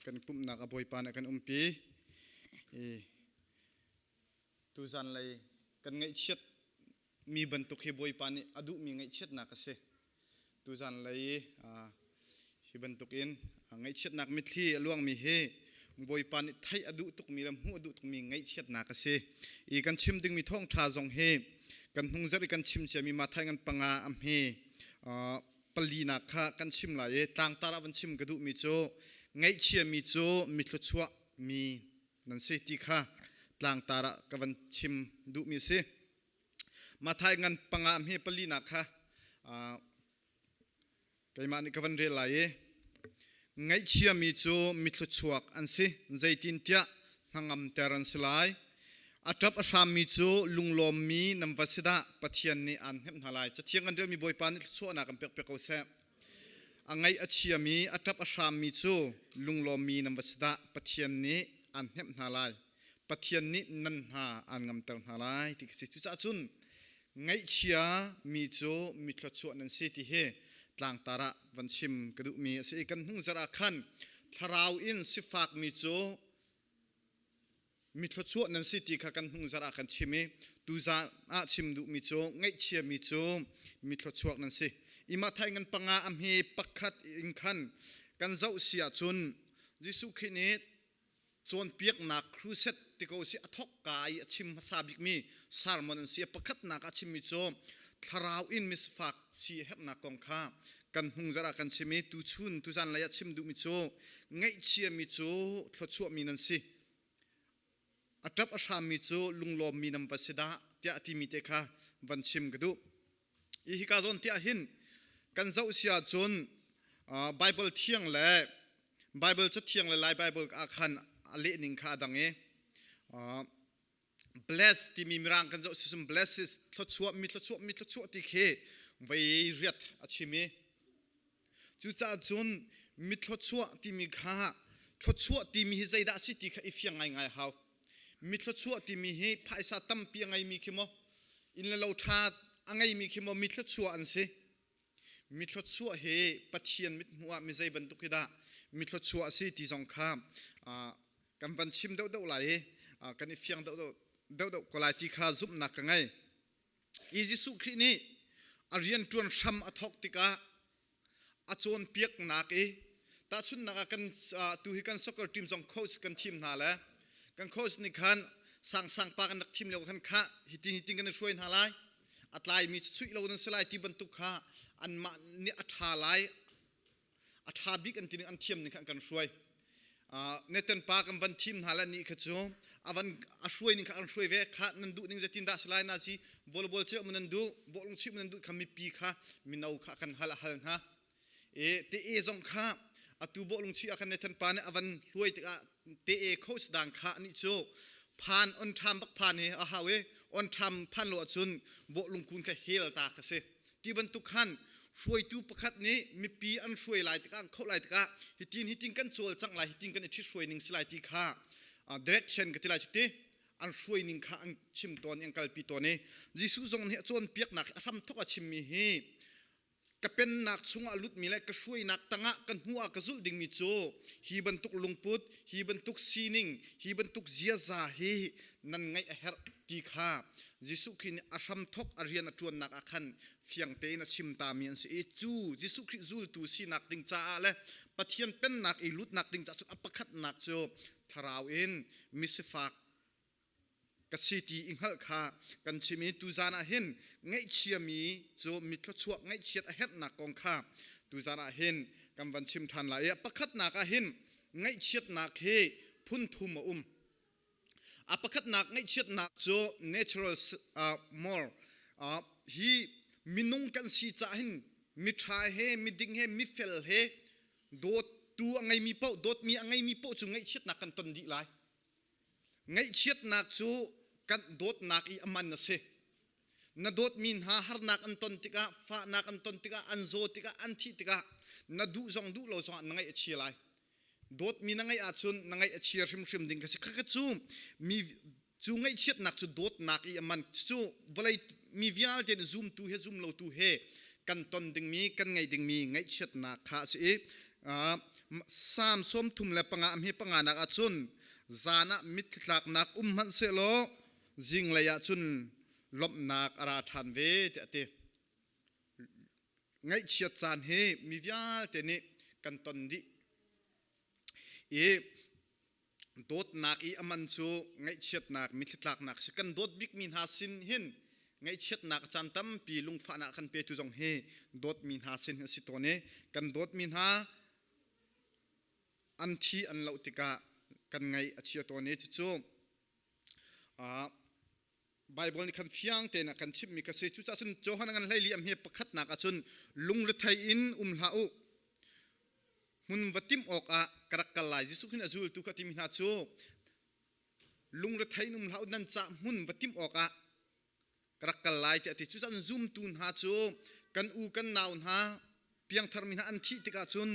Kan pumhnak a Bawipa nih a kan umpi. I tuzan lei kan ngaihchiat mi bantuk hi Bawipa nih a duhmi ngaihchiatnak a si. Tuzan lei hi bantukin ngaihchiatnak mitthli a luangmi hi Bawipa nih theih a duh tukmi le hmuh a duh tukmi ngaihchiatnak a si. I kan chim dingmi thawngṭha zong hi kan hnungzarh i kan chim ciami Matthai ngan panga a hme palinak kha kan chim lai i tlangtar ah van chim ka duhmi cu ngaihchiami cu mithluachuah mi nan si ti kha tlangtar ah ka van chim duhmi a si. Matthai ngan panga hme palinak kha keimah nih ka van rel lai i ngaihchiami cu mithluachuak an si zeitintiah hnangamter an si lai. A ṭap a hrammi cu lunglawmmi nan va si dah Pathian nih aan hnemh hna lai. Cathiang kan relmi Bawipa nih thluachuahnak kan pek piak ko seh. A ngaih a chiami, a ṭap a hrammi cu lunglawmmi nan va si dah Pathian nih aan hnemh hna lai. Pathian nih nan hna aan ngamter hna lai ti ka si. Cucaah cun ngaihchia mi cu mi thluachuah nan si ti hi tlangtar ah van chim ka duhmi a si i kan hnung zarh ah khan thlarau in sifakmi cu mi thluachuah nan si ti kha kan hnung zarh ah kan chim i tuzan ah chim duhmi cu ngaihchiami cu mi thluachuak nan si. I Matthai ngan panga a hme pakhat in khan kan zoh si ahcun Jesuh Khrih nih cawnpiaknak crusade ti ko si a thok ka i a chim hmasa bikmi sermon an si. Pakhatnak a chimmi cu thlarau in misfak si herhnak kong kha kan hnung zarh ah kan chim i tuchun tuzan lei ah chim duhmi cu ngaihchiami cu thluachuahmi nan si, a ṭap a hrammi cu lunglawmmi nan va si dah tiah a timi te kha van chim ka duh. I hika zawn tiah hin kan zoh si ahcun Bible thiang le Bible cathiang le Lai Bible ah khan a lehning kha a dang i bless timi mirang kan zoh sisum blesses thluachuah mi thluachuah mi thluachuah ti khi vei riat a chim i cucaah cun mi thluachuah timi kha thluachuah timi hi zeidah a si ti kha i fiang ngaingai hau. Mi thluachuah timi hi phaisa tampi a ngeimi khi maw, inn le lo ṭha a ngeimi khi maw mi thluachuah an si? Mi thluachuah hi Pathian mithmuh ah mi zei bantuk hi dah mi thluachuah a si ti zong kha kan van chim deuhdeuh lai i kan i fiang deuhdeuh deuhdeuh ko lai ti kha zumhnak ka ngei. I Jesuh Khrih nih a rianṭuan hram a thawk tikah a cawnpiaknak i tahchunhnak ah kan tu hi kan soccer team zong coach kan thim hna le kan coach nih khan sangsang pa kan rak thim lio khan kha hitin hitin kan i hruai hna lai, a tlaimi cu chuih lo nan si lai ti bantuk kha anmah nih a ṭha lai, a ṭha bik an ti ning, an thiam ning kha an kan hruai. Neten pa kan van thim hna le nih kha cu a van a hruai ning kha an hruai ve kha nan duh ning zeitin dah salai na si, volleyball ceu nan duh, bawhlung chim nan duh kha mipi kha mino kha kan hal a hal hna e te e zong kha atu bawhlung chi ah khan Nathan pa nih a van hluai tikah te e coach dang kha nih cu phan on tham bak phan he a hau i on tham phan lo ahcun bawhlung kun kha hel ta kha si ti bantuk khan hruaitu pakhat nih mipi an hruai lai tikah, an khoh lai tikah hitin hitin kan cawlcangh lai, hitin kan i ṭhithruai ning si lai ti kha direction ka ti lai cu ti an hruai ning kha an chim tawn i an kalpi tawn i Jesuh zong nih a cawnpiaknak a hramthawk a chimmi hi ka pennak chungah lutmi le ka hruainak tangah ka hnu ah ka zulh dingmi cu hi bantuk lungput, hi bantuk sining, hi bantuk ziaza hi nan ngaih a herh ti kha Jesuh Khrih nih a hramthawk a rian a ṭuannak ah khan fiang tein a chim tami an si i cu Jesuh Khrih zultu sinak ding caah le Pathian pennak i lutnak ding caah cun a pakhatnak cu thlarau in misifak ka si ti i hngalh kha kan chim i tuzan ah hin ngaihchiami cu mi thluachuah ngaihchiat a herhnak kong kha tuzan ah hin kan van chim ṭhan lai i pakhatnak ah hin ngaihchiatnak hi phun thum a um. A pakhatnak ngaihchiatnak cu natural more hi minung kan si caah hin miṭha he miding he mifel he dawttu a ngeimi paoh, dawtmi a ngeimi paoh cu ngaihchiatnak kan ton dih lai. Ngaihchiatnak cu kan dawtnak i a man a si. Na dawtmi hna harnak an ton tikah, fahnak an ton tikah, an zaw tikah, an thih tikah na duh zong duh lo zongah na ngaih a chia lai. Dawtmi na ngeih ahcun na ngaih a chia hrimhrim ding ka si. Khakha cu mi cu ngaihchiatnak cu dawtnak i a man cu vawlei mi vialte nih zumtu he zumlotu he kan ton dingmi, kan ngeih dingmi ngaihchiatnak kha a si i. Salm 35 a hme panganak ah cun zan ah mitthli tlaknak um hmanh sehlaw zinglei ah cun lawmhnak a ra ṭhan ve tiah a ti. Ngaihchiat caan hi mi vialte nih kan ton dih i dawtnak i a man cu ngaihchiatnak mitthli tlaknak si. Kan dawt bikmi hna sin hin ngaihchiatnak caan tampi lungfahnak kan petu zong hi dawtmi hna sin hin a si tawn i kan dawtmi hna an thi an loh tikah kan ngaih a chia tawn i cucu Baibal nih khan fiang tein a kan chimhmi ka si. Cucaah cun Johan ngan 14 a hme pakhatnak ah cun lungrethei in um hlah u. Hmun va timh awkah ka rak kal lai. Jesuh Khrih nih a zultu kha a timi hna cu lungrethei in um hlah u nan cah hmun va timh awkah ka rak kal lai tiah a ti. Cucaah zumtu hna cu kan u kan nau hna piangtharmi hna an thih tikah cun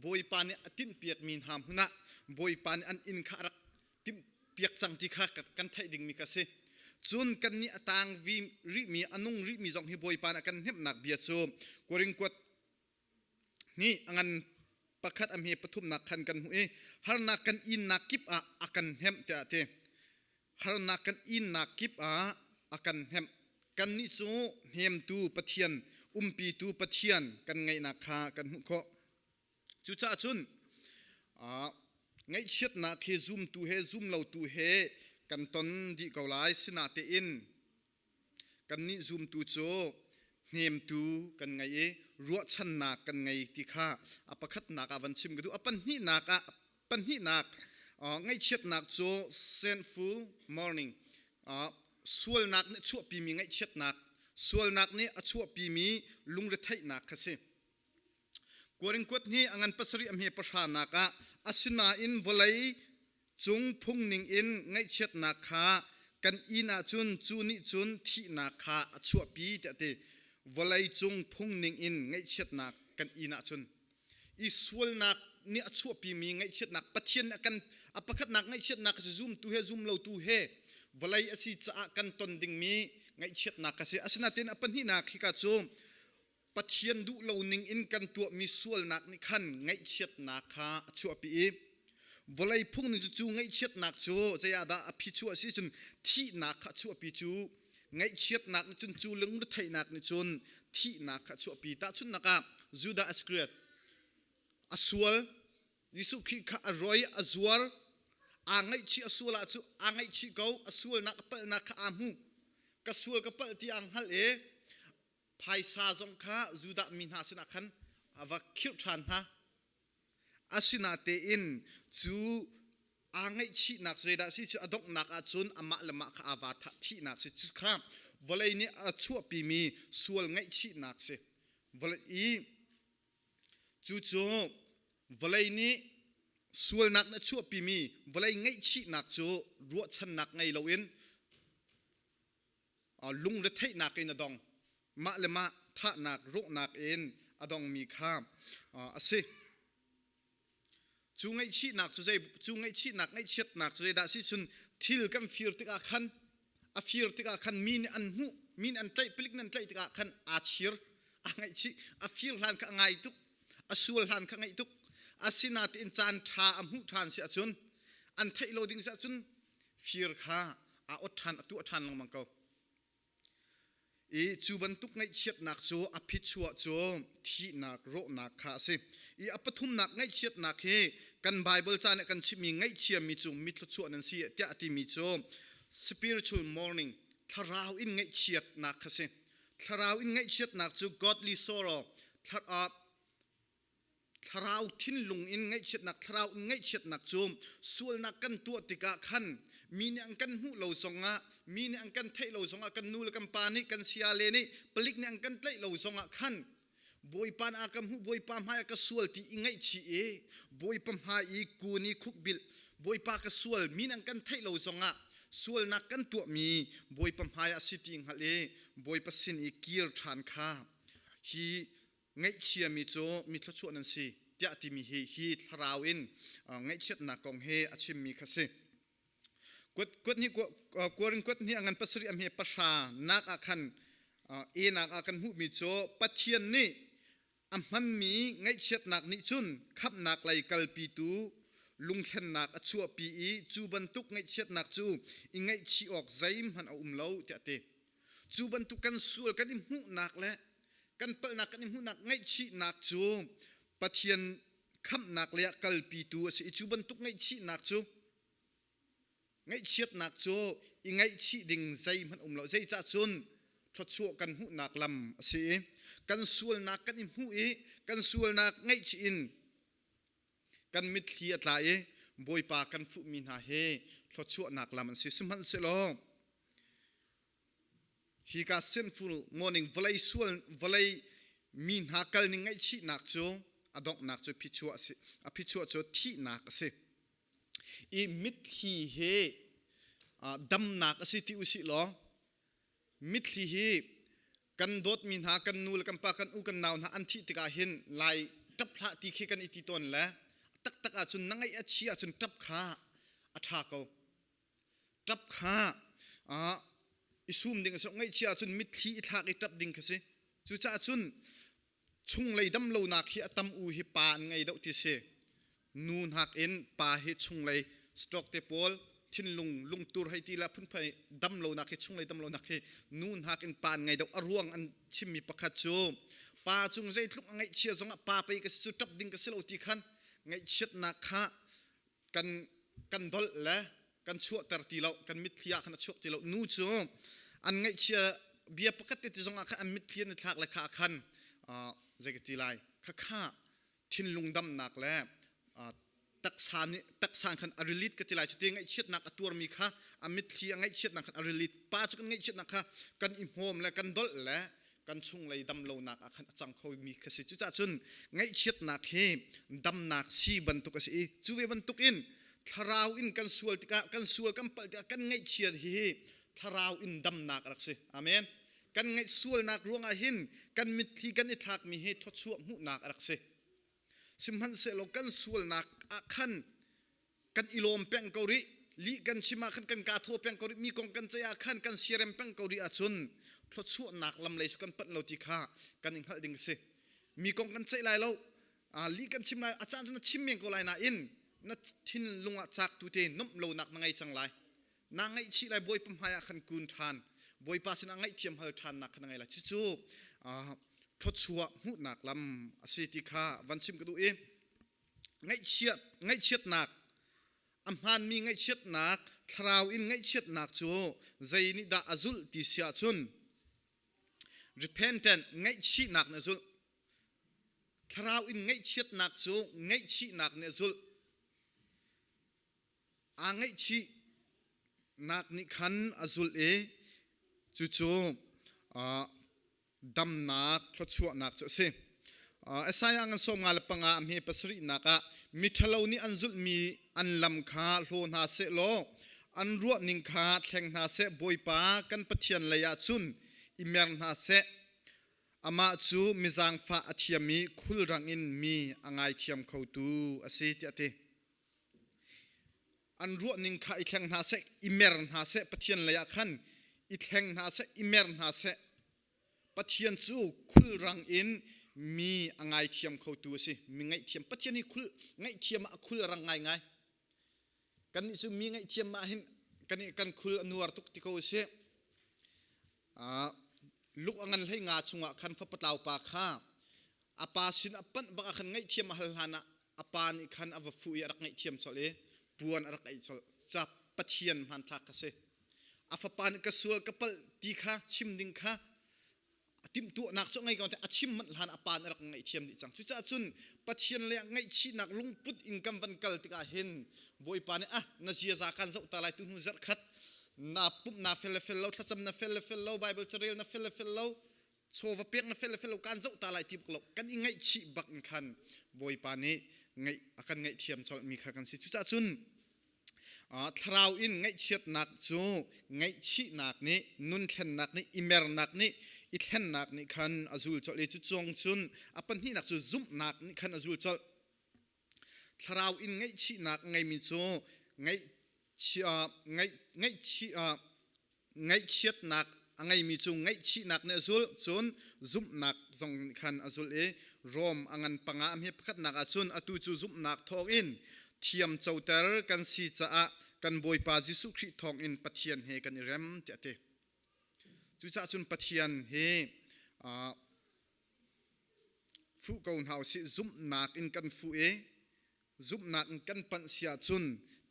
Bawipa nih a tinhpiakmi hna hmun ah Bawipa nih an inn kha a rak timhpiak cang ti kha kan theih dingmi ka si. Cun kannih a tang rihmi a nung rihmi zong hi Bawipa nih a kan hnemhnak bia cu Korin kuat nih a ngan pakhat a hme pathumnak khan kan hmuh i harnak kan innak kip ah a kan hnemh tiah a ti. Harnak kan innak kip ah a kan hnemh. Kannih cu hnemtu Pathian, umpitu Pathian kan ngeihnak kha kan hmuh khawh. Cucaah cun ngaihchiatnak hi zumtu he zumlotu he kan ton dih ko lai. Sinatein Kannih zumtu cu hnemtu kan ngei i ruahchannak kan ngei ti kha a pakhatnak ah van chim ka duh. A pahnihnak ah pahnihnak ngaihchiatnak cu sinful mourning sualnak nih a chuahpimi ngaihchiatnak sualnak nih a chuahpimi lungretheihnak kha si. Korin kuat nih a ngan pasarih a hme pahranak ah asinain vawlei cung phung ningin ngaihchiatnak kha kan inn ahcun cu nih cun thihnak kha a chuahpi tiah a ti. Vawlei cung phung ningin ngaihchiatnak kan inn ahcun i sualnak nih a chuahpimi ngaihchiatnak Pathian nih a kan a pakhatnak ngaihchiatnak cu zumtu he zumlotu he vawlei a si caah kan ton dingmi ngaihchiatnak a si. Asinain a pahnihnak hika cu Pathian duh lo ning in kan tuahmi sualnak nih khan ngaihchiatnak kha a chuahpi i vawlei phung ning cu cu ngaihchiatnak cu zei ah dah a phichuah a si cun thihnak kha a chuahpi cu ngaihchiatnak nih cun cu lungretheihnak nih cun thihnak kha a chuahpi. Tahchunhnak ah Judah Iscariot a sual Jesuh Khrih kha a roi a zuar aa ngaihchih a sual ah cu aa ngaihchih ko a sualnak a palhnak kha aa hmu ka sual ka palh ti aa hngalh i phaisa zong kha Judah mi hna sinah khan a va khirh ṭhan hna. Asinatein cu aa ngaihchihnak zeidah si cu a donghnak ah cun amah le mah kha aa vaa thah thihnak si cu kha vawlei nih a chuahpimi sual ngaihchihnak si. Vawlei i cucu vawlei nih sualnak nih a chuahpimi vawlei ngaihchihnak cu ruahchannak ngei loin lungretheihnak in a dong mah le mah thahnak rawhnak in a dongmi kha a si cu ngaihchihnak cu zei cu ngaihchihnak ngaihchiatnak cu zeidah si cun thil kan fir tikah khan a fir tikah khan mi nih an hmuh mi nih an tlaih palik nih an tlaih tikah khan aa chir a ngaihchih a fir hlan kha a ngai tuk a sual hlan kha ngaih tuk asinain caan ṭha a hmuh ṭhan si ahcun an theih lo ding si ahcun fir kha aa ot ṭhan a tuah ṭhan lengmang ko i cu bantuk ngaihchiatnak cu a phichuah cu thihnak rawhnak kha a si i a pathumnak ngaihchiatnak hi kan Bible ca nih kan chimmi ngaihchiami cu mi thluachuah nan si tiah a timi cu spiritual mourning thlarau in ngaihchiatnak kha si thlarau in ngaihchiatnak cu godly sorrow thlarau thinlung in ngaihchiatnak thlarau in ngaihchiatnak cu sualnak kan tuah tikah khan mi nih an kan hmuh lo zongah mi nih an kan theih lo zongah kan nu le kan pa nih kan sia le nih palik nih an kan tlaih lo zongah khan Bawipa a ka hmuh Bawipa hmai ah ka sual ti i ngaihchih i Bawipa hmai i kun i khukbilh Bawipa ka sual mi nih an kan theih lo zongah sualnak kan tuahmi Bawipa hmai ah si ti hngalh i Bawipa sin i kir ṭhan kha hi ngaihchiami cu mi thluachuah nan si tiah timi hi hi thlarau in ngaihchiatnak kong he a chimmi kha si. Kuat hnih kuarin kuat hnih a ngan pasarih a hme pahra nak ah khan enak ah kan hmuhmi cu Pathian nih. A hmanmi ngaihchiatnak nih cun khamhnak lei kalpitu lungthlennak a chuahpi i cu bantuk ngaihchiatnak cu i ngaihchih awk zeihmanh a um lo tiah a ti. Cu bantuk kan sual kan i hmuhnak le kan palhnak kan i hmuhnak ngaihchihnak cu Pathian khamhnak lei ah kalpitu a si i cu bantuk ngaihchihnak cu Ngaihchiatnak cu i ngaihchih ding zeihmanh um lo. Zeicah cun thluachuah kan hmuhnak lam a si i kan sualnak kan i hmuh i kan sualnak ngaihchih in kan mitthli a tla i Bawipa kan fuhmi hna hi thluachuahnak lam an si. Sihmanhsehlaw hika sinful morning vawlei sual vawlei mi hna kal ning ngaihchihnak cu a donghnak cu phichuah a si. A phichuah cu thihnak a si. I mitthli hi damnak a si ti usih law mitthli hi kan dawtmi hna kan nu le kan pa kan u kan nau hna an thih tikah hin lai ṭap hlah ti khi kan i ti tawn le taktak ahcun na ngaih a chi ahcun ṭap kha a ṭha ko. Ṭap kha i sum ding a si ngaihchia ahcun mitthli i thlak i ṭap ding kha si. Cucaah cun chunglei damlonak hi a tam u hi pa an ngei deuh ti si. Nu nakin pa hi chunglei stroke te pawl thinlung lungtur hei ti la phunphai damlonak hi chunglei damlonak hi nu nakin pa an ngei deuh. A ruang an chimmi pakhat cu pa cung zeitluk a ngaihchia zongah pa pei ka si cu ṭap ding ka si lo ti khan ngaihchiatnak kha kan kan dolh le kan chuahter ti lo kan mitthli ah khan a chuak ti lo nu cu an ngaihchia bia pakhat te ti zongah khan an mitthli an i thlak le kha khan zei ka ti lai kha kha thinlung damnak le taksa nih taksa khan a rilit ka ti lai cuti ngaihchiatnak a tuarmi kha a mitthli a ngaihchiatnak khan a rilit pa cu kan ngaihchiatnak kha kan i hmawm le kan dolh le kan chunglei damlonak ah khan a cang khomi kha si. Cucaah cun ngaihchiatnak hi damnak si bantuk a si i cu ve bantukin thlarau in kan sual tikah kan sual kan palh tikah kan ngaihchiat hi thlarau in damnak a rak si. Amen. Kan ngaih sualnak ruangah hin kan mitthli kan i thlakmi hi thawchuah hmuhnak a rak si. Sihmanhsehlaw kan sualnak ah khan kan i lawm peng ko rih lih kan chim ah khan kan kaa thaw peng ko rih mi kong kan ceih ah khan kan siarem peng ko rih ahcun thluachuahnak lam lei cu kan panh lo ti kha kan i hngalh ding a si mi kong kan ceih lai lo lih kan chim lai a caan cu na chim men ko lai nain na thinlung ah cak tu te nomh lonak na ngei cang lai na ngaihchih lai bawipa hmai ah khan kun ṭhan bawipa sinah ngaihthiam hal ṭhannak kha na ngei lai cucu thluachuah hmuhnak lam a si ti kha van chim ka duh i Ngaihchiatnak a hmaanmi ngaihchiatnak thlarau in ngaihchiatnak cu zei nih dah a zulh ti si ahcun repentant ngaihchihnak nih a zulh. Thlarau in ngaihchiatnak cu ngaihchihnak nih a zulh. Aa ngaihchihnak nih khan a zulh i cucu damnak thluachuahnak cu a si. Isaiah ngan 55 a hme pasarihnak ah miṭhalo nih an zulhmi an lam kha hlaw hna seh law an ruahning kha thleng hna seh Bawipa kan Pathian lei ah cun i mer hna seh amah cu mi zaangfah a thiam i khulrang in mi a ngaithiam khotu a si tiah a ti. An ruahning kha i thleng hna seh, i mer hna seh, Pathian lei ah khan i thleng hna seh, i mer hna seh. Pathian cu khulrang in mi a ngaithiam khotu a si. Mi ngaihthiam. Pathian hi khul ngaihthiam ah a khul a rang ngaingai. Kannih cu mi ngaihthiam ah hin kan kan khul a nuar tuk ti ko a si. Luk a ngan hlei nga chungah khan fapatlau pa kha a pa sin a panh bak ah khan ngaihthiam a hal hlan ah a pa nih khan a va fuh i a rak ngaihthiam colh i puan a rak ei colh. Ca Pathian hmanthlak kha si. A fapa nih ka sual ka palh ti kha chim ding kha a timhtuahnak cu ngei ko a chim manh hlan a pa nih a rak ngaihthiam dih cang. Cucaah cun Pathian le ngaihchihnak lungput in kan van kal tikah hin Bawipa nih ah na ziaza kan zoh ta lai tu hnu zarh khat na pumh na fel le fel lo thlacam na fel le fel lo Bible carel na fel le fel lo chaw va pek na fel le fel lo kan zoh ta lai ti bak lo kan i ngaihchih bak in khan Bawipa nih ngaih a kan ngaihthiam colh mi kha kan si cucaah cun thlarau in ngaihchiatnak cu ngaihchihnak nih nunthlennak nih i mernak nih i thlennak nih khan a zul colh i cu cong cun a pahnihnak cu zumhnak nih khan a zul colh thlarau in ngaihchihnak ngeimi cu ngaihchiatnak. a ngeimi cu ngaihchihnak nih a zulh, cun zumhnak zong nih khan a zulh i Rom a ngan panga a hme pakhatnak ah cun atu cu zumhnak thawngin thiam coter kan si caah kan Bawipa Jesuh Khrih thawngin Pathian he kan i rem tiah a ti. Cucaah cun Pathian hi fuh ko hna usih zumhnak in kan fuh i zumhnak in kan panh si ahcun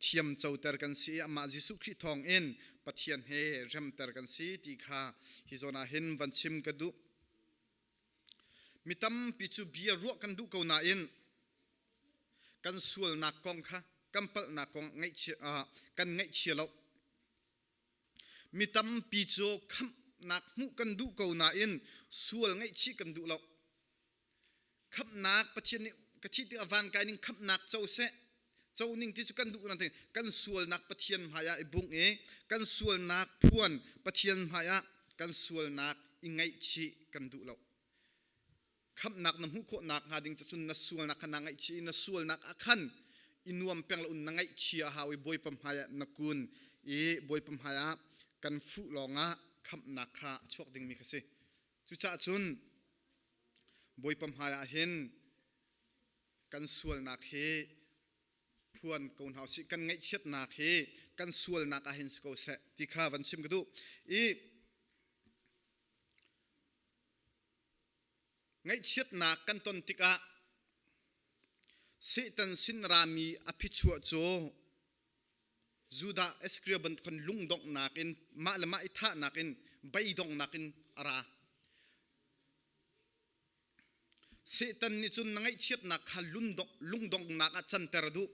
thiam coter kan si i amah Jesuh Khrih thawng in Pathian he remter kan si ti kha hi zawn ah hin van chim ka duh. Mi tampi cu bia ruah kan duh ko nain kan sualnak kong kha kan palhnak kong ngaihchia kan ngaihchia lo. Mi tampi cu khamhnak hmuh kan duh ko nain sual ngaihchih kan duh lo. Khamhnak Pathian nih ka thih tikah van kai ning khamhnak co seh co ning ti cu kan duh nain kan sualnak Pathian hmaiah i bungh i kan sualnak phuan Pathian hmaiah kan sualnak i ngaihchih kan duh lo. Khamhnak na hmuh khawh nakhnga ding cun na sualnak kha naa ngaihchih i na sualnak ah khan i nuam peng lo in na ngaihchih a hau i Bawipa hmaiah na kun i Bawipa hmaiah kan fuh lawngah khamhnak kha a chuak dingmi kha si. Cucaah cun Bawipa hmaiah hin kan sualnak hi phuan ko hna usih kan ngaihchiatnak hi kan sualnak ah hin si ko seh ti kha van chim ka duh i Ngaihchiatnak kan ton tikah Satan sin rami a phichuah cu Judah Iskariot bantuk khan lungdonghnak in mah le mah i thahnak in beidonghnak in a ra. Satan nih cun na ngaihchiatnak kha lungdonghnak ah canter a duh.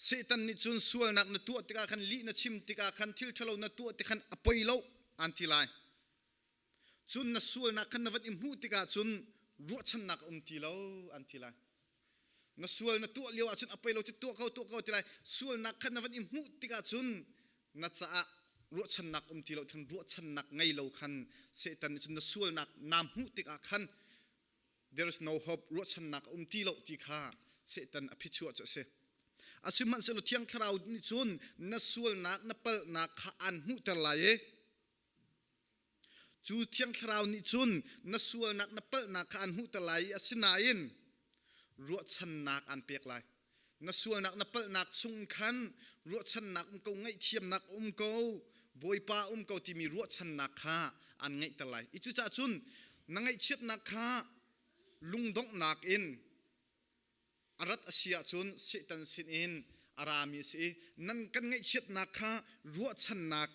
Satan nih cun sualnak na tuah tikah khan lih na chim tikah khan thil ṭhalo na tuah tik khan a poi lo an ti lai. Cun na sualnak khan na van i hmuh tikah cun ruahchannak a um ti lo an ti lai. Na sual na tuah lio ahcun a poi lo cu tuah ko tuah ko ti lai. Sualnak khan na van i hmuh tikah cun na caah ruahchannak um ti lo khan ruahchannak ngei lo khan Satan nih cun na sualnak naa hmuh tikah khan there is no hope ruahchannak a um ti lo ti kha Satan a phichuah cu a si. Asihmanhsehlaw Thiang Thlarau nih cun na sualnak na palhnak kha aan hmuhter lai i cu Thiang Thlarau nih cun na sualnak na palhnak kha aan hmuhter lai i asinain ruahchannak aan pek lai. Na sualnak na palhnak chung khan ruahchannak um ko, ngaihthiamnak um ko, Bawipa um ko timi ruahchannak kha aan ngeihter lai. I cucaah cun na ngaihchiatnak kha lungdonghnak in a rat a si ahcun Satan sinin a rami a si i nan kan ngaihchiatnak kha ruahchannak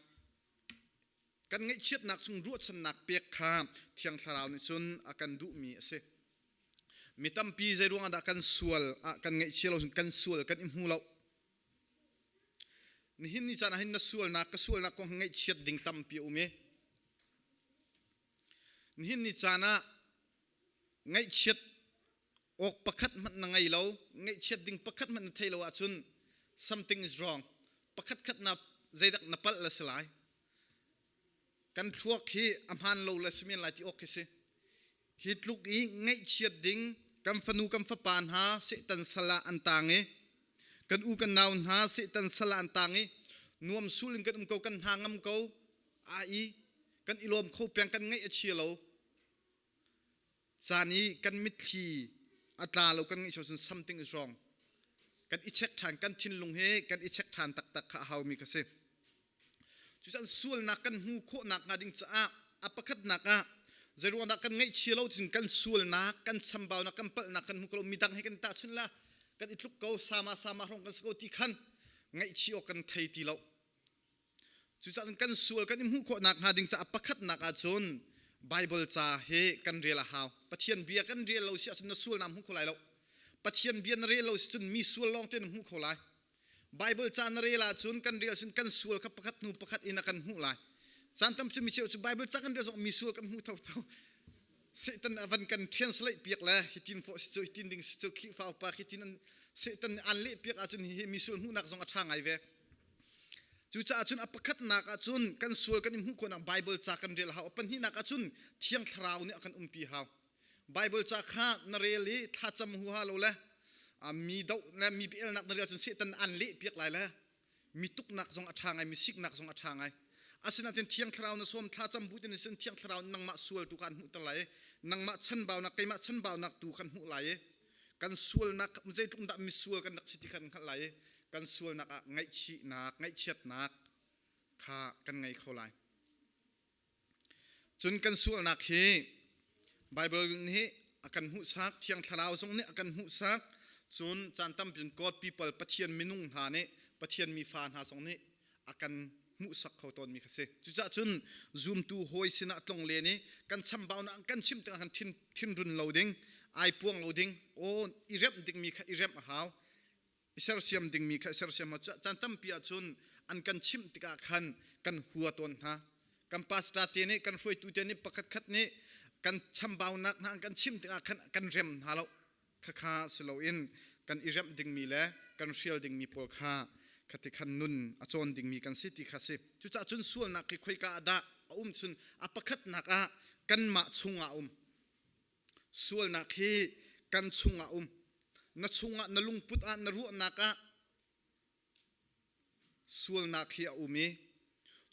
kan ngaihchiatnak chung ruahchannak pek kha Thiang Thlarau nih cun a kan duhmi a si. Mi tampi zei ruangah dah kan sual ah kan ngaihchia lo kan sual kan i hmu lo. Nihin ni caan ah hin na sualnak ka sualnak kong ngaihchiat ding tampi a um i nihin ni caan ah ngaihchiat awk pakhat hmanh na ngei lo ngaihchiat ding pakhat hmanh na thei lo ahcun something is wrong pakhat khat na zeidak na palh la si lai kan thluak hi a hmaan lo le si men lai ti awk khi si Hi tluk i ngaihchiat ding kan fanu kan fapa hna Satan sal ah an tang i kan u kan nau hna Satan sal ah an tang i nuam sul in kan um ko kan hna ngam ko a i kan i lawm kho peng kan ngaih a chia lo caan i kan mitthli a tla lo kan ngaih cun something is wrong kan i check ṭhan kan thinlung he kan i check ṭhan taktak kha a haumi kha si Cucan sualnak kan hmuh khawhnak hnga ding caah a pakhatnak ah zeiruang dah kan ngaihchia lo cun kan sualnak, kan chambaunak, kan palhnak kan hmu ko lo midang he kan tahchunh la kan i tluk ko sama sama hrong kan si ko ti khan ngaihchih awk kan thei ti lo. Cucaah cun kan sual kan i hmuh khawhnak hnga ding caah pakhatnak ah cun Bible ca hi kan rel a hau. Pathian bia kan rel lo si ahcun na sualnak hmu kho lai lo. Pathian bia na rel lo si cun mi sual lawng te na hmu kho lai. Bible ca na rel ahcun kan rel sin kan sual kha pakhat hnu pakhat in a kan hmuh lai. Caan tam cu mi cheu cu Bible ca kan rel zong mi sual kan hmu thotho. Satan a van kan translate piak le hitin fawh si cu hitin ding si cu Khrihfa upa hitin an Satan nih an leh piak ahcun hihi mi sual hmuhnak zong a ṭha ngai ve. Cucaah cun a pakhatnak ahcun kan sual kan i hmuh khawhnak Bible ca kan rel hau. A pahnihnak ahcun Thiang Thlarau nih a kan umpi hau. Bible ca kha na rel i thlacam huha lo le mi doh le mi biaelnak na rel cun Satan an leh piak lai le mi tuknak zong a ṭha ngai mi siknak zong a ṭha ngai. Asinain Thiang Thlarau na sawm thlacam bu tin sin Thiang Thlarau nangmah sual tu kha an hmuhter lai i nangmah chanbaunak keimah chanbaunak tu khan hmuh lai i kan sualnak zeitluk dah misual kan rak si ti kha kan hngalh lai i kan sualnak ah ngaihchihnak ngaihchiatnak kha kan ngei kho lai. Cun kan sualnak hi Baibal nih a kan hmuhsak, Thiang Thlarau zong nih a kan hmuhsak. Cun caan tampi cun God people Pathian minung hna nih Pathian mifa hna zong nih a kan hmuhsak kho tawnmi kha si. Cucaah cun zumtu hawi sinah tlong len i kan chambaunak kan chimh tikah khan thin thinrun lo ding, ai puang lo ding, aw i remh dingmi kha i remh a hau. I sersiam dingmi kha i sersiam a caan tampi ahcun an kan chimh tikah khan kan hua tawn hna. Kan pastor te nih kan hruaitu te nih pakhat khat nih kan chambaunak hna an kan chimh tikah khan kan rem hna lo. Khakha si loin kan i remh dingmi le kan hrial dingmi pawl kha khati khan nun a cawn dingmi kan si ti kha si. Cucaah cun sualnak hi khoika ah dah a um chun a pakhatnak ah kanmah chungah a um. Sualnak hi kan chungah um. Na chungah na lungput ah na ruahnak ah sualnak hi a um i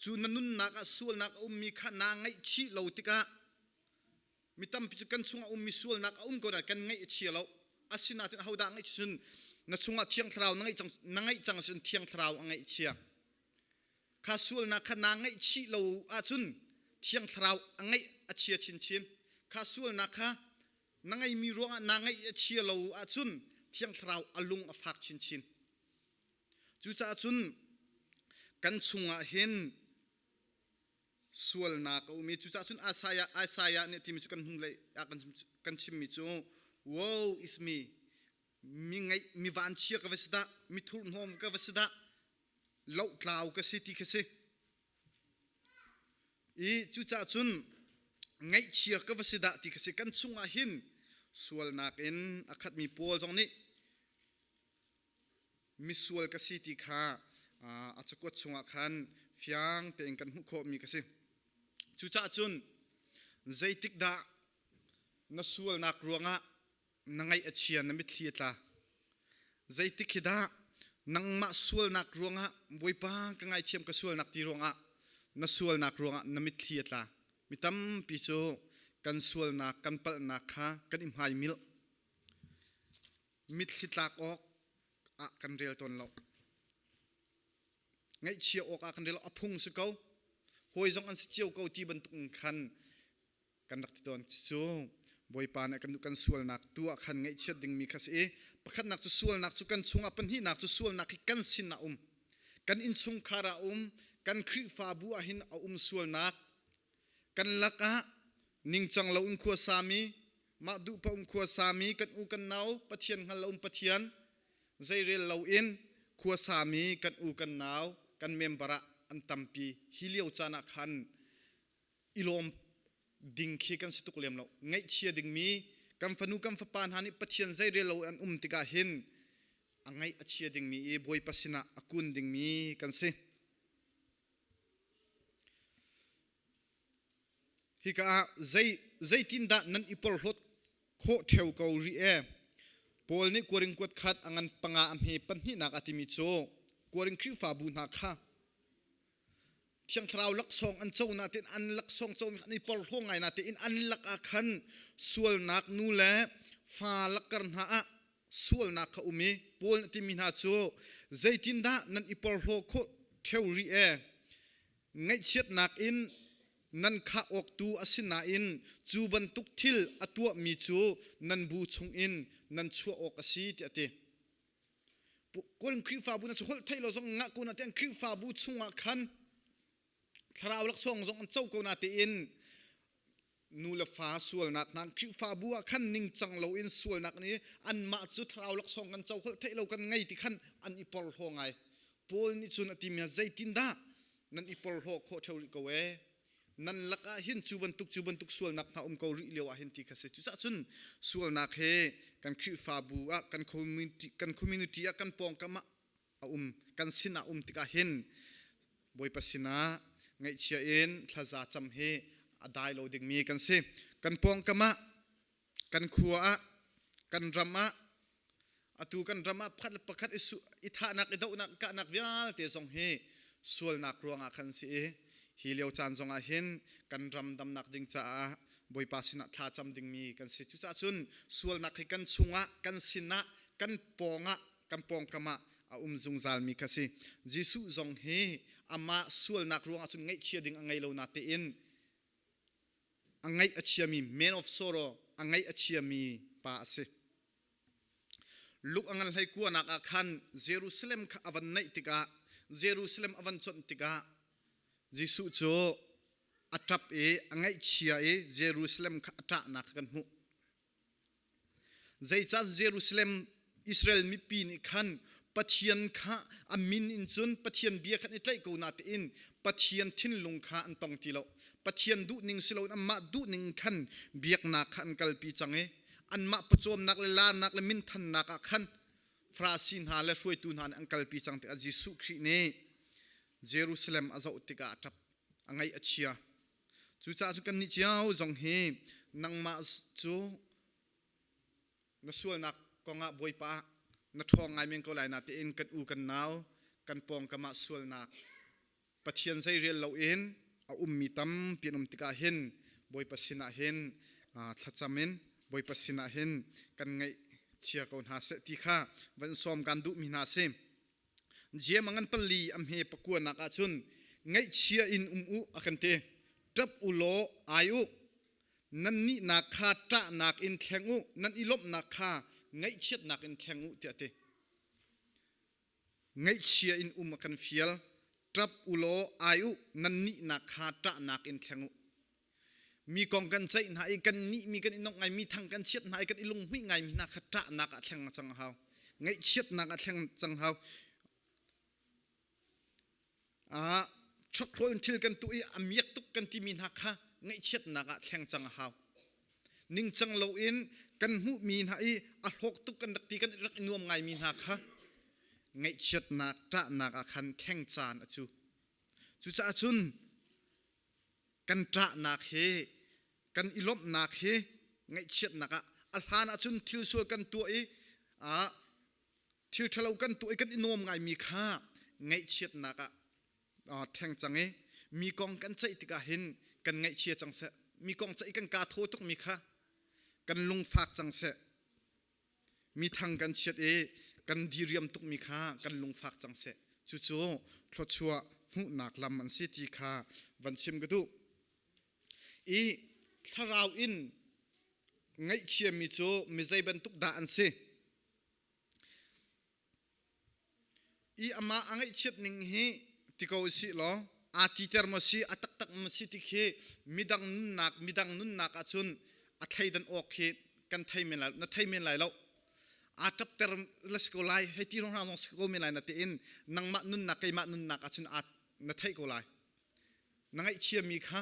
cu na nunnak ah sualnak a ummi kha naa ngaihchih lo tikah mi tampi cu kan chungah ummi sualnak a um ko nain kan ngaih a chia lo. Asinain ahodah ngaih cun na chungah Thiang Thlarau na ngeih cang na ngeih cang cun Thiang Thlarau a ngaihchia. Kha sualnak kha naa ngaihchih lo ahcun Thiang Thlarau a ngaih a chia chinchin. Kha sualnak kha na ngeimi ruangah naa ngaih a chia lo ahcun Thiang Thlarau a lung a fak chinchin. Cucaah cun kan chungah hin sualnak a um i cucaah cun Isaiah Isaiah nih timi cu kan hnulei ah kan chimmi cu woe is me mi ngaih mi vanchia ka va si dah mi thurhnawm ka va si dah lohtlau ka si ti kha si. I cucaah cun ngaihchia ka va si dah ti kha si. Kan chungah hin sualnak in a khatmi Paul zong nih misual ka si ti kha a cakuat chungah khan fiang tein kan hmuh khawhmi ka si. Cucaah cun zeitik dah na sualnak ruangah na ngaih a chia na mitthli a tla zeitik hi dah nangmah sualnak ruangah Bawipa ka ngaithiam ka sualnak ti ruangah na sualnak ruangah na mitthli a tla mi tampi cu kan sualnak kan palhnak kha kan i hmaimilh mitthli tlak awk ah kan rel tawn lo ngaihchia awk ah kan rel a phung si ko hawi zong an si cio ko ti bantuk khan kan rak ti tawn cu Bawipa nih kan kan sualnak tu ah khan ngaihchiat dingmi kha si i pakhatnak cu sualnak cu kan chungah pahnihnak cu sualnak hi kan sin ah um kan innchungkhar ah um kan Khrihfabu ah hin a um sualnak kan lakah ningcang lo in khua sami mah duh paoh in khua sami kan u kan nau Pathian hngal lo in Pathian zeirel lo in khua sami kan u kan nau kan member ah an tampi hi lio caan ah khan i lawm ding khi kan si tuk lem lo ngaihchia dingmi kan fanu kan fapa hna nih Pathian zeirel lo an um tikah hin a ngaih a chia dingmi i Bawipa sinah a kun dingmi kan si. Hika ah zei zeitindah nan i porhlawt khawh ṭheo ko rih e. Paul nih Korin kuat khat a ngan panga a hme pahnihnak a timi cu Korin Khrihfabu hna kha Thiang Thlarau laksawng an co natein an laksawng comi an i porhlaw ngai natein an lakah khan sualnak nu le fa lakkar hna ah sualnak kha um i Paul nih a timi hna cu zeitindah nan i porhlaw khawh ṭheo rih e ngaihchiatnak in nan khah awk tu a si nain cu bantuk thil a tuahmi cu nan bu chungin nan chuah awk a si tiah a ti. Korin Khrihfabu na cu holh theih lo zong ngah ko na tein Khrihfabu chungah khan thlarau laksawng zong an co ko na tein nu le fa sualnak hna Khrihfabu ah khan ningcang loin sualnak nih anmah cu thlarau laksawng kan co holh theih lo kan ngei ti khan an i porhlaw ngai Paul nih cun a timi zeitindah nan i porhlaw khawh ṭheo rih ko ee nan lakah hin cu bantuk cu bantuk sualnak hna um ko rih lio ah hin ti kha si cucaah cun sualnak he kan Khrihfabu ah kan community kan community ah kan pawngkam ah a um kan sin ah um tikah hin Bawipa sinah ngaihchia in thlaza cam hi a dai lo dingmi kan si kan pawngkam ah kan khua ah kan ram ah atu kan ram ah pakhat le pakhat i thahnak i dohnak kahnak vialte zong hi sualnak ruangah khan si i. Hi lio caan zongah hin kan ram damnak ding caah Bawipa sinah thla cam dingmi kan si. Cucaah cun sualnak hi kan chungah, kan sinah, kan pawngah, kan pawngkam ah a um zungzalmi kha si. Jesuh zong hi amah sualnak ruangah cun ngaihchia ding a ngei lo na tein a ngaih a chiami man of sorrow a ngaih a chiami pa a si. Luke a ngan hlei kuanak ah khan Jerusalem kha a van naih tikah Jerusalem a van conh tikah Jesuh cu a ṭap i a ngaihchia i Jerusalem kha a ṭahnak kha kan hmuh. Zeicah Jerusalem Israel mipi nih khan Pathian kha a min in cun Pathian bia khan i tlaih ko na tein Pathian thinlung kha an tong ti lo. Pathian duhning si loin anmah duhning khan biaknak kha an kalpi cang i anmah pawcawmnak le larnak le minthannak ah khan Farasi hna le hruaitu hna nih an kalpi cang tikah Jesuh Khrih nih Jerusalem a zoh tikah a ṭap, a ngaih a chia. Cucaah cun kannih cio zong hi nangmah cu na sualnak kongah Bawipa na ṭhawng ngai men ko lai na tiin kan u kan nau kan pawngkam ah sualnak Pathian zeirel loin a ummi tampi an um tikah hin Bawipa sinah hin thlacam in Bawipa sinah hin kan ngaih chia ko hna seh ti kha van sawm kan duhmi hna si. Jeim a ngan pali a hme pakuanak ahcun ngaihchia in um u a kan ti. Ṭap u law ai u. Nan nihnak kha ṭahnak in thleng u. Nan i lawmhnak kha ngaihchiatnak in thleng u tiah a ti. Ngaihchia in um a kan fial. Ṭap u law ai u, nan nihnak kha ṭahnak in thleng u. Mi kong kan ceih hna i kan nih mi kan i nok ngaimi thang kan chiat hna i kan i lunghmuih ngaimi hna kha ṭahnak ah thleng cang a hau. Ngaihchiatnak ah thleng cang hau. Ah, chokhloi in thil kan tuah i a miak tuk kan timi hna kha ngaihchiatnak ah thleng cang a hau. Ningcang loin kan hmuhmi hna i a hlawk tuk kan rak ti kan rak i nuam ngaimi hna kha ngaihchiatnak ṭahnak ah khan thleng caan a cu. Cucaah cun kan ṭahnak hi kan i lawmhnak hi ngaihchiatnak ah a hlan ahcun thil sual kan tuah i thil ṭhalo kan tuah i kan i nuam ngaimi kha ngaihchiatnak ah thleng cang i mi kong kan ceih tikah hin kan ngaihchia cang seh mi kong ceih kan kaa thaw tukmi kha kan lungfak cang seh mi thang kan chiat i kan diriam tukmi kha kan lungfak cang seh cucu thluachuah hmuhnak lam an si ti kha van chim ka duh i thlarau in ngaihchiami cu mi zei bantuk dah an si I amah a ngaihchiat ning hi ti ko usih law aa titer maw si a taktak maw si ti khi midang nunnak midang nunnak ahcun a thleidan awk khi kan thei men lai na thei men lai lo aa ṭapter la si ko lai hei ti hrawng zong si ko men lai na tiin nangmah nunnak keimah nunnak ahcun aa na theih ko lai na ngaihchiami kha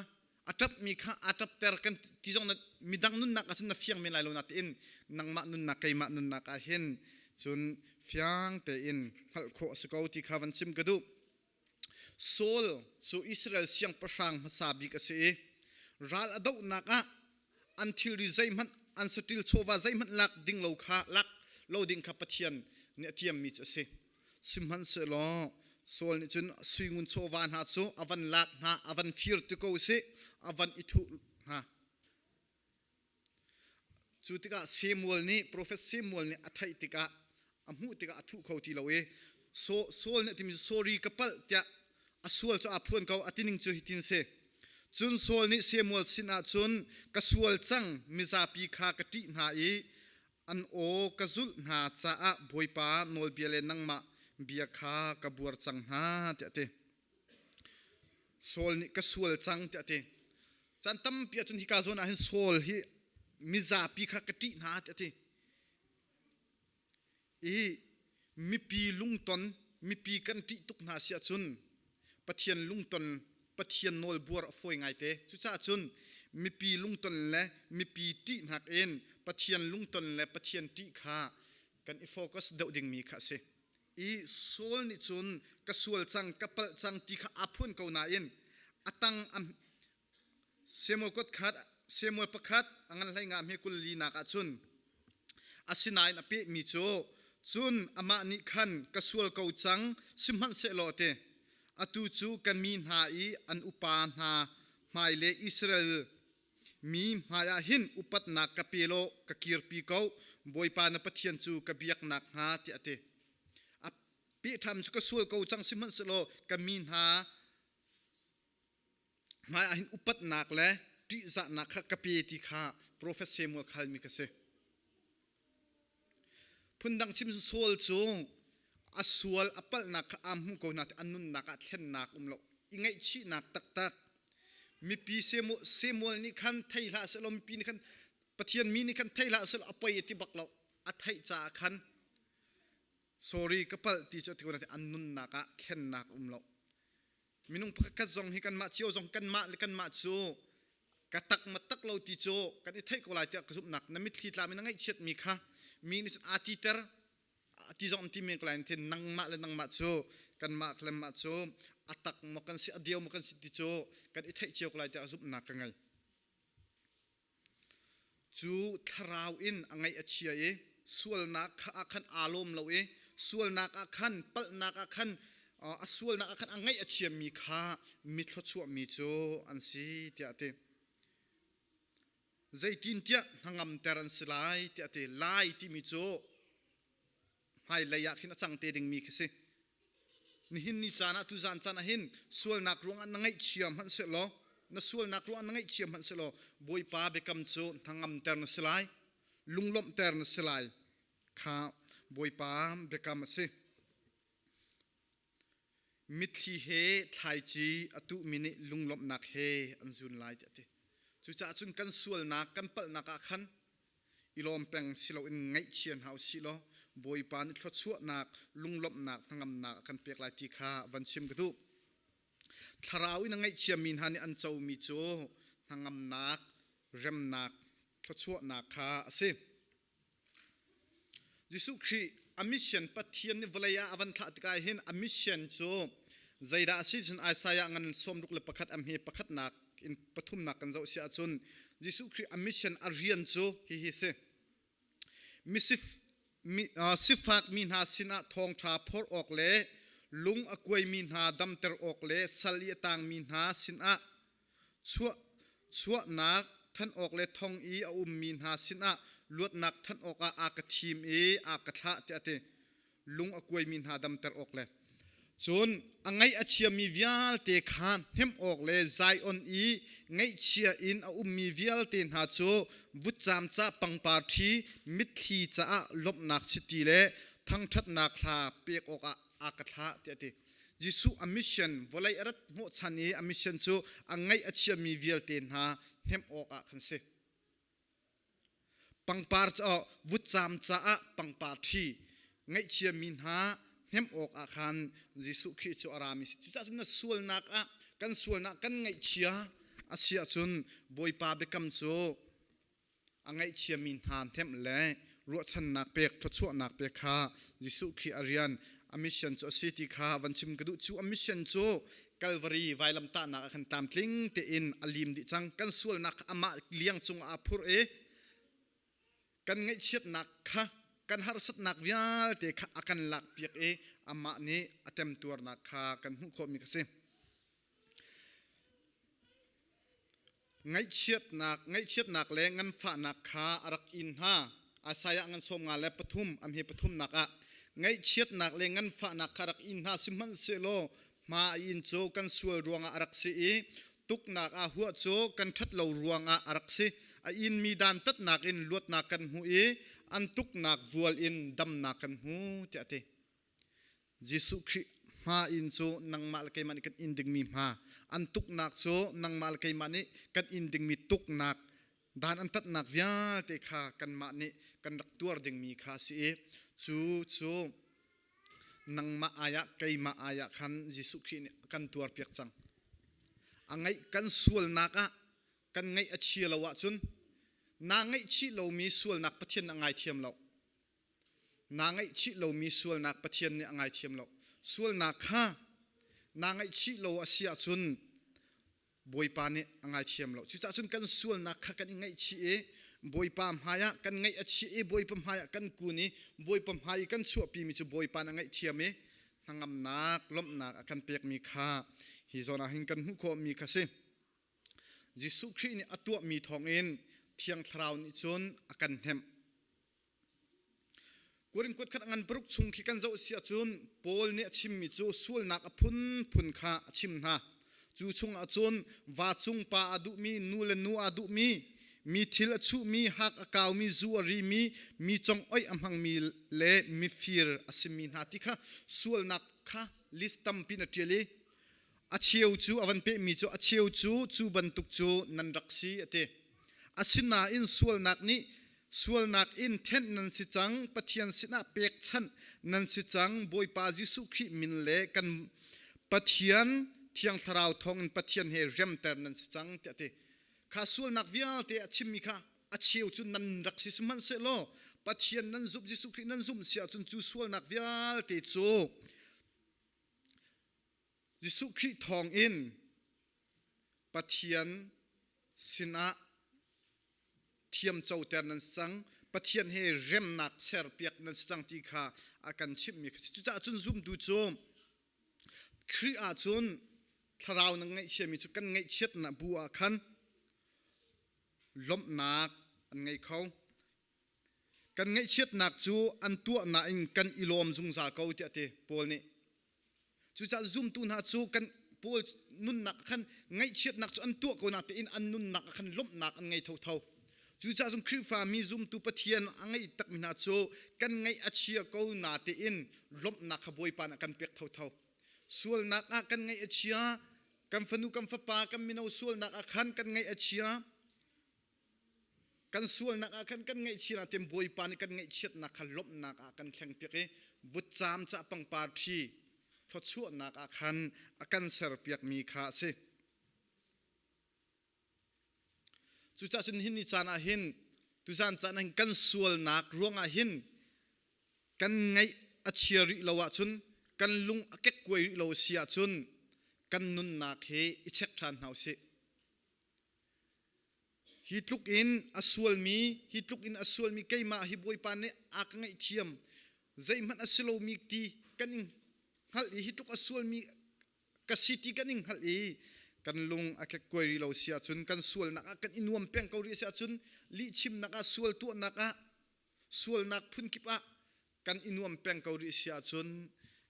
a ṭapmi kha aa ṭapter kan ti zong na midang nunnak ah cun na fiang men lai lo na tiin nangmah nunnak keimah nunnak ah hin cun fiang tein hngalh khawh a si ko ti kha van chim ka duh. Saul cu Israel siangpahrang hmasa bik a si i ral a dohnak ah an thilri zeihmanh an saṭil chawva zeihmanh lak ding lo kha lak lo ding kha Pathian nih a tiammi cu a si. Sihmanhsehlaw Saul nih cun sui ngun chawva hna cu a van lak hna, a van fir ti ko sih, a van i thuh hna. Cu tikah Samuel nih profet Samuel nih a theih tikah a hmuh tikah a thuh kho ti lo i Saul nih a timi sorry ka palh tiah a sual cu aa phuan ko a tining cu hitin si. Cun Saul nih Samuel sinah cun ka sual cang mizapi kha ka ṭih hna i An aw ka zulh hna caah Bawipa nawlbia le nangmah bia kha ka buar cang hna tiah a ti. Saul nih ka sual cang tiah a ti. Caan tampi ahcun hika zawn ah hin Saul hi mizapi kha ka ṭih hna tiah a ti. I mipi lungton, mipi kan ṭih tuk hna si ahcun Pathian lungton, Pathian nawl buar a fawi ngaite. Cucaah cun mipi lungton le mipi ṭihnak in Pathian lungton le Pathian ṭih kha kan i focus deuh dingmi kha a si. I Saul nih cun ka sual cang, ka palh cang ti kha aa phuan ko nain a tang Samuel kut khat Samuel pakhat a ngan hlei nga hme 24 nak ah cun asinain a pehmi cu cun amah nih khan ka sual ko cang sihmanhsehlaw ti. Atu cu ka mi hna i an upa hna hmai le Israel mi hmaiah hin upatnak ka pe law ka kirpi ko, Bawipa na Pathian cu ka biak nakhnga, tiah a ti. A peh ṭhan cu ka sual ko cang sihmanhsehlaw ka mi hna hmaiah hin upatnak le ṭihzahnak kha ka pe ti kha profet Samuel khalmi ka si. Phundang chim Saul cu a sual a palhnak kha aa hmu ko na a nunnak ah thlennak um lo i ngaihchihnak taktak mipi Samuel nih khan thei hlah sehlaw mipi nih khan Pathian mi nih khan thei hlah sehlaw a poi a ti bak lo a theih caah khan sorry ka palh ti cu a ti ko na an nunnak ah thlennak um lo Minung pakhatkhat zong hi kanmah cio zong kanmah le kanmah cu ka tak ma tak lo ti cu kan i theih ko lai tiah ka zumhnak na mitthli tla mi na ngaihchiatmi kha mi nih cun aa titer ti zong an ti men ko lai nain nangmah le nangmah cu kanmah le mah cu a tak maw kan si a deu maw kan si ti cu kan i theih cio ko lai tiah zumhnak ka ngei. Cu thlarau in a ngaih a chia i sualnak kha ah khan aa lawm lo i sualnak ah khan palhnak ah khan a sualnak ah khan a ngaih a chiami kha mi thluachuahmi cu an si tiah a ti. Zeitintiah hnangamter an si lai tiah a ti. Lai timi cu hmailei ah khin a cang te dingmi khi si. Nihin ni caan ah tuzan caan ah hin sualnak ruangah na ngaihchia hmanh sehlaw na sualnak ruangah na ngaihchia hmanh sehlaw Bawipa biakam cu hnangamter na si lai, lunglawmhter na si lai kha Bawipa biakam a si. Mitthli he thlaici a tuhmi nih lunglawmhnak he an zun lai tiah a ti. Cucaah cun kan sualnak kan palhnak ah khan i lawm peng si loin ngaihchia hna u sih law Bawipa nih thluachuahnak lunglawmhnak hnangamnak a kan pek lai ti kha van chim ka duh. Thlarau in a ngaihchiami hna nih an comi cu hnangamnak, remnak, thluachuahnak kha a si. Jesuh Khrih a mission Pathian nih vawlei ah a van thlah tikah hin a mission cu zeidah a si cun Isaiah ngan 61 a hme pakhatnak in pathumnak kan zoh si ahcun Jesuh Khrih a mission a rian cu hihi si. Misif, mi, uh, sifak mi hna sinah thawngṭha phorh awk le lung a kuaimi hna damter awk le sal i a tangmi hna sinah chuah chuahnak thanh awk le thong i a ummi hna sinah luatnak thanh awkah a ka thim i a ka thlah tiah a ti. Lung a kuaimi hna damter awk le cun a ngaih a chiami vialte kha hnemh awk le Zion i ngaihchia in a ummi vialte hna cu vutcaam ca pangpar ṭhi mitthli caah lawmhnak chiti le thangṭhatnak hla pek awkah a ka thlah tiah a ti. Jesuh a mission vawlei a rat hnawhchan i a mission cu a ngaih a chiami vialte hna hnemh awkah khan si. Pangpar caah vutcaam caah pangpar ṭhi ngaihchiami hna hnemh awkah khan Jesuh Khrih cu a rami si. Cucaah cun na sualnak ah kan sualnak kan ngaihchia a si ahcun Bawipa biakam cu a ngaihchiami hna hnemh le ruahchannak pek thluachuahnak pek kha Jesuh Khrih a rian a mission cu a si ti kha van chim ka duh. Cu a mission cu Calvary vailamtahnak ah khan tlamtling tein a lim dih cang. Kan sualnak kha amah liang cungah aa phurh i kan ngaihchiatnak kha kan harsatnak vialte kha a kan lakpiak i amah nih a temtuarnak kha kan hmuh khawhmi ka si. Ngaihchiatnak, ngaihchiatnak le nganfahnak kha a rak in hna. Isaiah ngan 53 a hme pathumnak ah ngaihchiatnak le nganfahnak kha rak in hna sihmanhsehlaw hma a in cu kan sual ruangah a rak si i tuknak aa huah cu kan ṭhat lo ruangah a rak si. A inmi dantatnak in luatnak kan hmu i an tuknak vual in damnak kan hmu tiah a ti. Jesuh Khrih hma in cu nangmah le keimah nih kan in dingmi hma an tuknak cu nangmah le keimah nih kan in dingmi tuknak dan an tatnak vialte kha kanmah nih kan rak tuar dingmi kha a si i cu cu nangmah aiah keimah aiah khan Jesuh Khrih nih a kan tuarpiak cang. A ngaih kan sualnak ah kan ngaih a chia lo ahcun naa ngaihchih lomi sualnak Pathian a ngaithiam lo. Naa ngaihchih lomi sualnak Pathian nih a ngaithiam lo. Sualnak kha naa ngaihchih lo a si ahcun Bawipa nih a ngaithiam lo. Cucaah cun kan sualnak kha kan i ngaihchih i Bawipa hmaiah kan ngaih a chiah i Bawipa hmaiah kan kun i Bawipa hmai i kan chuahpimi cu Bawipa nih a ngaihthiam i Hnangamnak, lawmhnak a kan pekmi kha hi zawn ah hin kan hmuh khawhmi kha si. Jesuh Khrih nih a tuahmi thawngin Thiang Thlarau nih cun a kan hnemh. Korin kuat khat ngan paruk chung khi kan zoh si ahcun Paul nih a chimmi cu sualnak a phunphun kha a chim hna. Cu chungah cun vacung pa a duhmi, nu le nu aa duhmi, mi thil a chuhmi, hak a kaumi, zu a rimi, mi congoih a hmangmi le mifir a simi hna ti kha sualnak kha list tampi na ṭial i a cheu cu a van pehmi cu a cheu cu cu bantuk cu nan rak si a ti. Asinain sualnak nih sualnak in thenh nan si cang, Pathian sinah pekchanh nan si cang, Bawipa Jesuh Khrih min le kan Pathian Thiang Thlarau thawngin Pathian he remter nan si cang tiah a ti. Kha sualnak vialte a chimmi kha a cheu cu nan rak si sihmanhsehlaw Pathian nan zumh Jesuh Khrih nan zumh si ahcun cu sualnak vialte cu Jesuh Khrih thawngin Pathian sinah thiamcoter nan si cang, Pathian he remnak serpiak nan si cang ti kha a kan chimhmi kha si. Cucaah cun zumtu cu Khrih ahcun thlarau na ngaihchiami cu kan ngaihchiatnak bu ah khan lawmhnak an ngei kho. Kan ngaihchiatnak cu an tuah nain kan i lawm zungzal ko tiah a ti Paul nih. Cucaah zumtu hna cu kan Paul nunnak ah khan ngaihchiatnak cu an tuah ko natein an nunnak ah khan lawmhnak an ngei thotho. Cucaah cun Khrihfa mi zumtu Pathian a ngeih takmi hna cu kan ngaih a chia ko natein lawmhnak kha Bawipa nih a kan pek thotho. Sualnak ah kan ngaih a chia, kan fanu kan fapa kan mino sualnak ah khan kan ngaih a chia, Kan sualnak ah khan kan ngaihchia nain Bawipa nih kan ngaihchiatnak kha lawmhnak ah kan thlengpiak i vutcaam cah pangpar ṭhi thluachuahnak ah khan a kan serpiakmi kha a si. Cucaah cun hin ni caan ah hin tuzaan caan ah hin kan sualnak ruangah hin kan ngaih a chia rih lo ahcun kan lung a kekkuai rih lo a si ahcun kan nunnak hi i check ṭhan hna usih. Hi tluk in a sualmi, hi tluk in a sualmi keimah hi Bawipa nih a ka ngaihthiam. Zeihmanh a si lomi ti kan in hngalh i hi tluk a sualmi ka si ti kan in hngalh i kan lung a kekkuai rih lo si ahcun kan sualnak ah kan i nuam peng ko rih si ahcun lihchimnak ah sual tuahnak ah sualnak phunkip ah kan i nuam peng ko rih si ahcun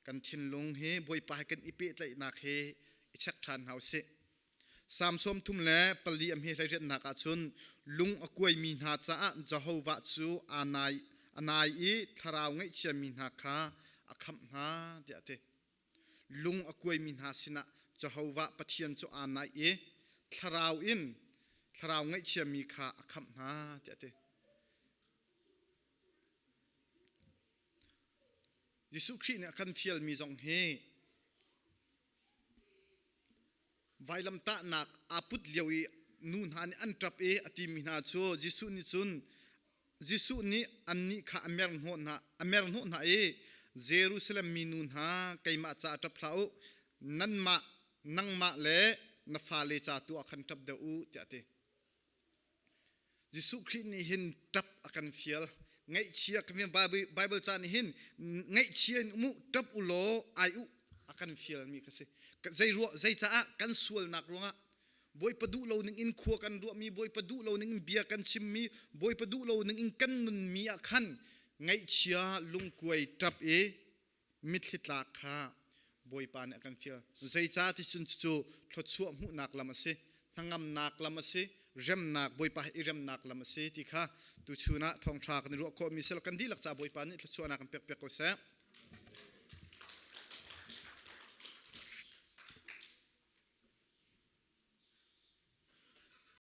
kan thinlung hi Bawipa he kan i pehtlaihnak hi i check ṭhan hna usih. Salm 34 a hme hleiriatnak ah cun lung a kuaimi hna caah Jehovah cu aa nai, a nai i thlarau ngaihchiami hna kha a khamh hna tiah a ti. Lung a kuaimi hna sinah Jehovah Pathian cu aa naih i thlarau in thlarau ngaihchiami kha a khamh hna tiah a ti. Jesuh Khrih nih a kan fialmi zong hi Vailamtahnak aa put lio i nu hna nih an ṭap i a timi hna cu Jesuh nih cun Jesuh nih annih kha a merhnawh hna a merhnawh hna i Jerusalem minu hna keimah caah ṭap hlah u nanmah nangmah le na fale ca tu ah khan ṭap deuh u tiah a ti. Jesuh Khrih nih hin ṭap a kan fial. Ngaihchia kan fial. Bible ca nih hin ngaihchia in um u, ṭap u law ai u a kan fialmi kha si. Zei ruah zei caah kan sualnak ruangah Bawipa duh lo ning in khua kan ruahmi, Bawipa duh lo ning in bia kan chimmi, Bawipa duh lo ning in kan nunmi ah khan ngaihchia lungkuai ṭap i mitthli tlak kha Bawipa nih a kan fial. Zeicah ti cun cucu thluachuah hmuhnak lam a si, hnangamnak lam a si, remnak Bawipa he i remnak lam a si ti kha tuchun ah thawngṭha kan i ruah khawhmi si lo kan dihlak ca Bawipa nih thluachuahnak kan pek piak ko seh.